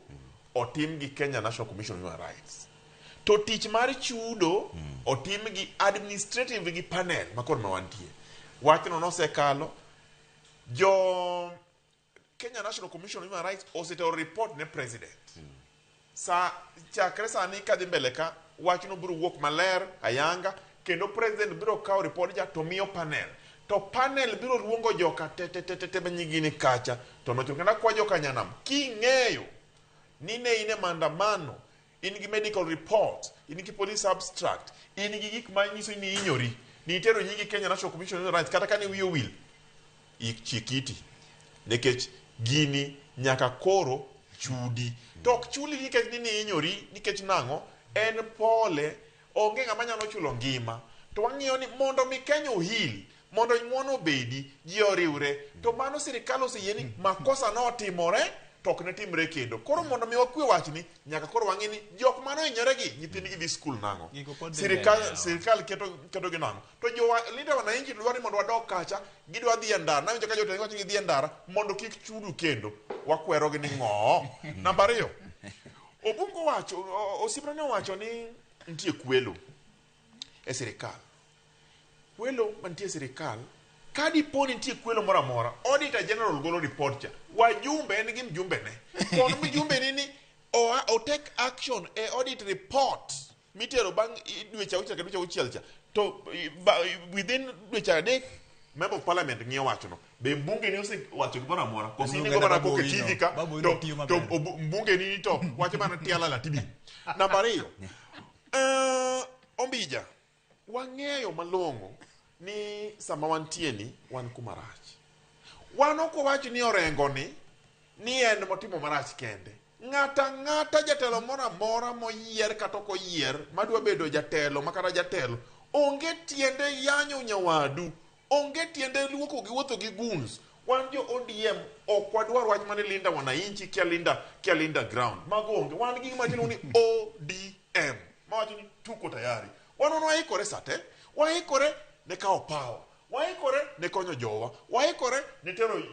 otim gi Kenya National Commission on Human Rights. To tich mar chudo otim gi administrative gi panel ma koro ma wantie. Wachno nosekalo. Jo Kenya National Commission on Human Rights osetero report ne president. Sa chakre sani kadhi mbele ka wachno biro wuok maler ayanga kendo president biro kawo report ja to miyo panel. To panel biro luongo joka te te te te te ma nyigi ni kacha to nocho kendo akwa joka nyanam king'eyo ni ne in e maandamano in gi medical report in gi police abstract in gi gik ma nyiso ni ihinyori ni itero nyingi Kenya National Commission on Human Rights kata kane wiyi owil ik chikiti nikech gini nyaka koro chudi to ok chuli nikech ni nihinyori nikech nang'o en pole onge ng'ama nyalo chulo ngima to wang'iyo ni mondo mi Kenya ohil mondo ng'uono obedi ji oriwre to mano sirikal oseyie ni makosa notimore to ok ne timre kendo koro mondo mi wakwe wachni nyaka koro wang'i ni jok manohinyore gi nyithindgi dhi skul nang'o
Gigo pod dhi
sirikal
mbele.
sirikal keto gi nang'o to jowa Linda wananchi dwaro ni mondo wadog kacha gidwa dhi e ndara nawinjo ka jotend wacho ni gidhi e ndara mondo kik chudu kendo wakwerogi ni ng'o namba ariyo Obungo wacho osiepna ne owacho ni nitie kwelo e sirikal kwelo mantie e sirikal ka dipo ni nitie kwelo moro amora auditor general golo report cha wajumbe en gi mjumbe ne kon mjumbe ni ni oa o take action e audit report mitero bang' dweche auchiel ka dweche auchiel cha to within dweche 3 member of parliament ng'iyo wachono be mbunge ni osewacho gimoro amora koso in
Mbunge
igo mana
na
koko e
Babu
TV ka
Babu
to,
Owino tiyo
to
maber.
mbunge ni to wacho mana tialala tibi namba ariyo Ombija wang'eyo malong'o ni sama wantie ni wan kuma rach wan ok wawach ni orengo ni ni en motimo marach kende ng'ata ng'ata jatelo moro amora moyier kata ok oyier madwa bedo jatelo makata jatelo onge tiende yanyo nyawadu onge tiende luoko gi wuotho gi goons wan jo ODM ok wadwar wach mane linda wananchi kia linda kia linda ground mago onge wan gi gima iluongo ni ODM mawacho ni tuko tayari wan wan waikore sate waikore ne kawo power waikore ne konyo jowa waikore ne tero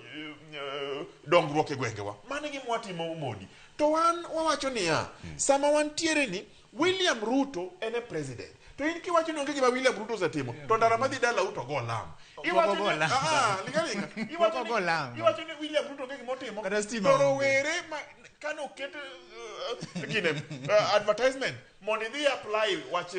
dongruok e gwengewa mano e gima watimo Modi to wan wawacho niya sama wantiere ni William Ruto en e president to in kiwacho ni onge gima William Ruto osetimo to ndara madhi dalau to go lam Iwacho
go
ni
lam.
ah, linga linga iwacho
Pok ogo lam.
ni iwacho ni William Ruto onge gima otimo
Kata stima
to
onge.
rowere ma kane oket gine advertisement mondo idhi apply wach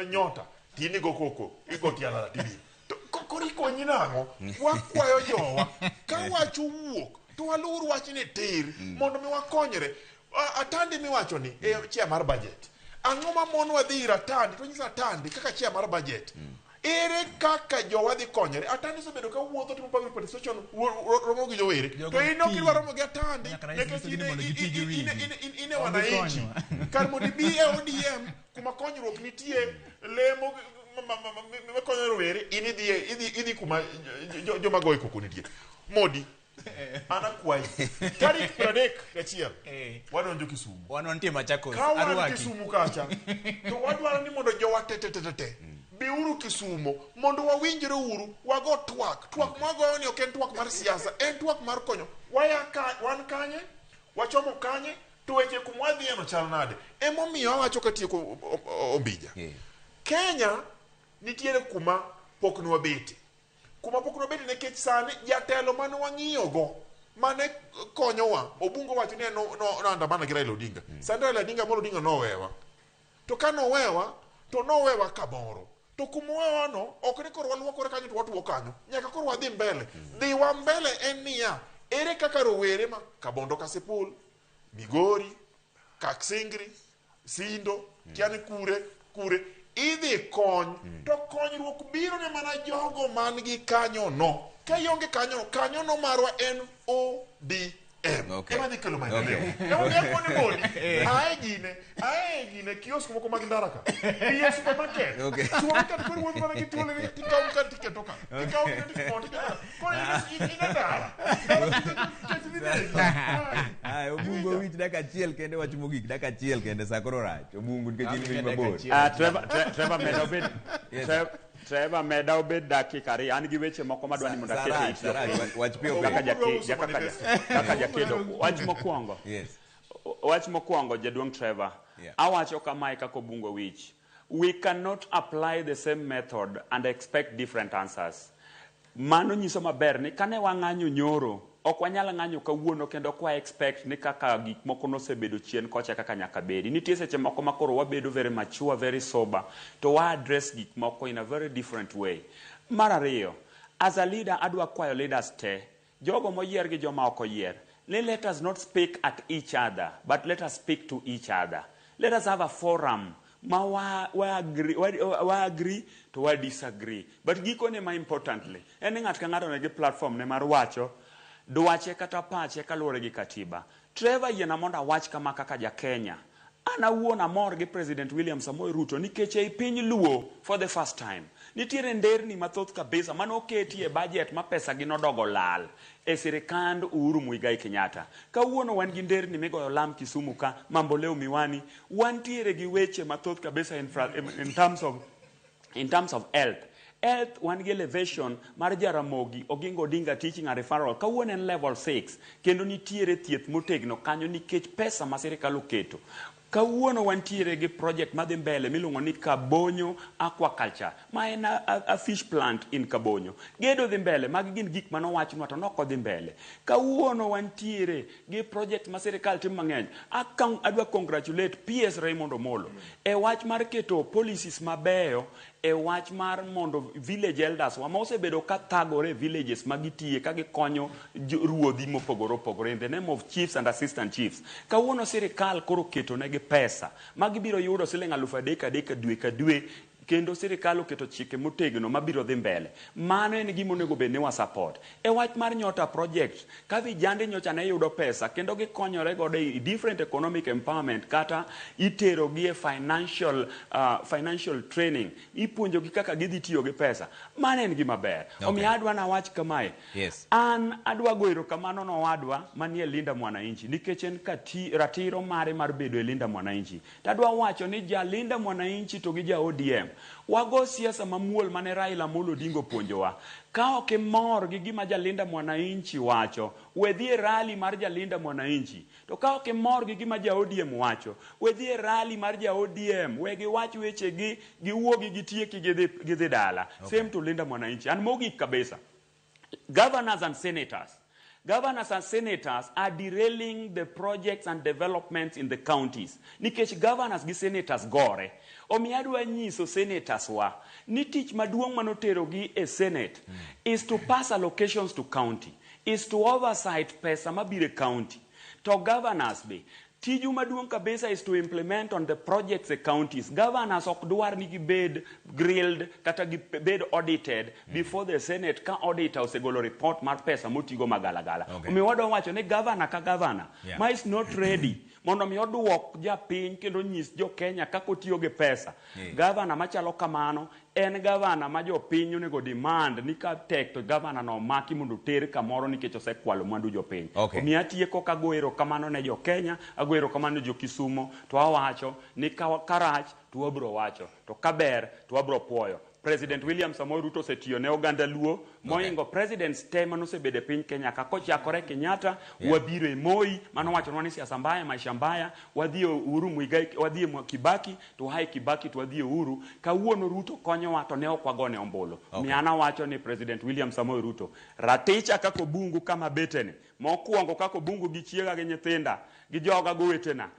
nyota tini go koko igo tialala tibi to koro ikonyi nang'o wakwayo jowa ka wach owuok to waluor wachni tir mondo mi wakonyre Atandi miwacho ni e chair mar budget ang'o ma monwa dhi ir Atandi to nyiso Atandi kaka chair mar budget ere kaka jowa dhi konyore Atandi osebedo ka wuotho timo public participation romo gi jowere
Jogo
to in ok
ti.
idwa romo gi Atandi
Nyaka rais
nikech
nyisogi
in
ni mondo giti gi wigi.
in e
Ok
wananchi
gikonywa.
kar mondo ibi e ODM kuma konyruok nitie lemo makonyo rowere in idhi idhi kuma joma goyo koko nitie Modi an akwayi tarik 31 wadonjo Kisumu
Wan wantie Machakos.
ka wan
Arwaki.
Kisumu kacha to wadwaro ni mondo jowa te te te te te biuru Kisumo mondo wawinjre uru wago twak twak mwagoyo ni ok en twak mar siasa en twak mar konyo waya ka, wan kanye wachomo kanye to weche kuma wadhiye chal nade emomiyo awacho katieko Ombija Kenya nitiere kuma pok nwabete kuma pok nwabete nikech sani jatelo mane wang'iyogo Mane konyowa, Obungo wacho ni en no andamana gi Raila Odinga. Sani Raila Odinga Amolo Odinga nowewa. To ka nowewa, to nowewa kamoro. To kumowewa no, ok ni koro waluokore kanyo to watuo kanyo. Nyaka koro wadhi mbele. Dhiwa mbele en niya, ere kaka rowere ma Kabondo Kasipul, Migori, Kaksingri, Sindo, kiani kure, kure, idhi kony. To konyruok biro ne mana jogo man gi kanyo no. Ka ionge kanyo, kanyo no marwa en ODM. Ema dhi kelo maendeleo. Ema omiyo akoni Modi, ae gine, ae gine, kiosk moko mag ndara ka. Dhi e supermarket. Supermarket koro wuoth mana gi thuolo ni tikawo mkate tiketo ka. Tikawo gine tikawo tiketo ka. Koro in e ndara. Ndara kech dhi negi.
Ai, Obungo wich dakika achiel kende wach mogik dakika achiel kende sa koro rach. Obungo nikech in piny mabor.
Trevor meda obed Trevor meda obed dakika ariyo. An gi weche moko madwa ni mondo aket e it jopiny.
Wach piyo
Kaka
piyo.
Kaka jakedo. Wach mokwongo. Wach mokwongo jaduong' Trevor. Awacho kamae kaka Obungo wich. We cannot apply the same method and expect different answers. Mano nyiso maber ni kane wang'anyo nyoro, ok wanyal ng'anyo kawuono kendo ok wa expect ni kaka gik moko nosebedo chien kocha kaka nyaka bedi. Nitie seche moko ma koro wabedo very mature, very sober, to wa address gik moko in a very different way. Mar ariyo, as a leader adwa kwayo leaders te, jogo moyier gi joma ok oyier, ni let us not speak at each other, but let us speak to each other. Let us have a forum ma wa agree to wa disagree. But gikone ma importantly, en ni ng'ato ka ng'ato nigi platform ne mar wacho dwache kata pache kaluwore gi katiba. Trevor yiena mondo awach kama kaka ja Kenya. An awuon amor gi President William Samoei Ruto nikech ei piny Luo for the first time nitiere nderni mathoth kabisa mane oketi e budget ma pesa gi nodogo lal e sirikand Uhuru Muigai Kenyatta. Kawuono wan gi nderni migoyo lam Kisumu ka, Mamboleo Miwani, wantiere gi weche mathoth kabisa in terms of health. Health wan gi elevation mar Jaramogi Oginga Odinga Teaching and Referral. Kawuono en level 6 kendo nitiere thieth motegno kanyo nikech pesa ma sirikal oketo. Kawuono wantiere gi project madhi mbele miluongo ni Kabonyo Aquaculture ma en a fish plant in Kabonyo. Gedo dhi mbele, magi gin gik manowachnwa to nok odhi mbele. Kawuono wantiere gi project ma sirikal timo mang'eny. Adwa congratulate PS Raymond Omolo e wach mar keto policies mabeyo e wach mar mondo village elders wa ma osebedo ka thagore e villages ma gitiye ka gikonyo ruodhi mopogore opogore in the name of chiefs and assistant chiefs. Kawuono sirikal koro oketo negi pesa ma gibiro yudo siling 3,000 3 dwe ka dwe kendo sirikal oketo chike motegno mabiro dhi mbele. Mano en gima onego bed ni wa support. E wach mar Nyota project, ka vijande nyocha ne yudo pesa kendo gikonyore godo e different economic empowerment kata itero gi e financial training, ipuonjogi kaka gidhi tiyo gi pesa. Mano en gima ber. Omiyo adwa nawach kamae. An adwa go erokamano nowadwa manie Linda Mwananchi nikech en kati, ratiro mare mar bedo e Linda Mwananchi. Tadwa wacho ni ja Linda Mwananchi to gi ja ODM wago siasa mamuol mane Raila Amolo Odinga opuonjowa. Ka ok imor gi gima ja Linda Mwananchi wacho, we dhi e rally mar ja Linda Mwananchi. To ka ok imor gi gima ja ODM wacho, we dhi e rally mar ja ODM, we giwach wechegi, giwuogi gitieki gidhi dala. Same to Linda Mwananchi. An mogik kabisa. Governors and senators. Governors and senators are derailing the projects and developments in the counties. Nikech governors gi senators gore. Omiyo adwa nyiso senators wa ni tich maduong' manoterogi e senate is to pass allocations to county, is to oversight pesa mabiro e county. To governors be, tiju maduong' kabisa is to implement on the projects e counties. Governors ok dwar ni gibed grilled kata gibed audited before the senate ka auditor osegolo report mar pesa motigo magalagala. Omiyo wadwa wacho ni governor ka governor ma is not ready mondo mi oduok japiny kendo nyis jo Kenya kaka otiyo gi pesa. Governor machalo kamano en governor ma jopiny onego demand ni ka tek to governor no omaki mondo oter kamoro nikech osekwalo mwandu jopiny. Omiyo atieko kago erokamano ne jo Kenya, ago erokamano ne jo Kisumo, to awacho ni ka rach to wabiro wacho, to ka ber to wabiro puoyo. President William Samoei Ruto osetiyo ne oganda Luo mohingo presidents te manosebedo e piny Kenya ka kochakore Kenyatta wabiro e Moi manowachonwa ni siasa mbaya maisha mbaya wadhi e Uhuru Muigai wadhi e Kibaki to wae Kibaki to wadhi e Uhuru kawuono Ruto konyowa to ne ok wagone ombulu okay. An awacho ni President William Samoei Ruto raticha kaka Obungu kama betene mokwongo kaka Obungu gi chiega gi nyithinda gi joga gowetena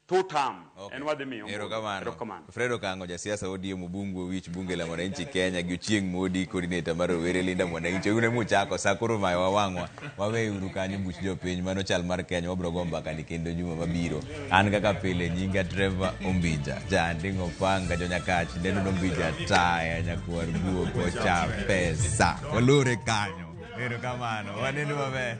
two term
Okay.
en wadhi miyo ombulu.
Erokamano.
Erokamano.
Fred Okango jasiasa ODM Ubungu Owich bunge la mwananchi Kenya gi Ochieng' Modi coordinator mar rowere Linda Mwananchi une muchako sa koro mayo wawang'wa wawe uru kanyo buch jopiny mano chal mar Kenya wabro go mbaka ni kendo juma mabiro an kaka pile nyinga Trevor Ombija janding'o panga jonyakach neno Ombija taya nyakwar guok ocha pesa walore kanyo erokamano waneno maber.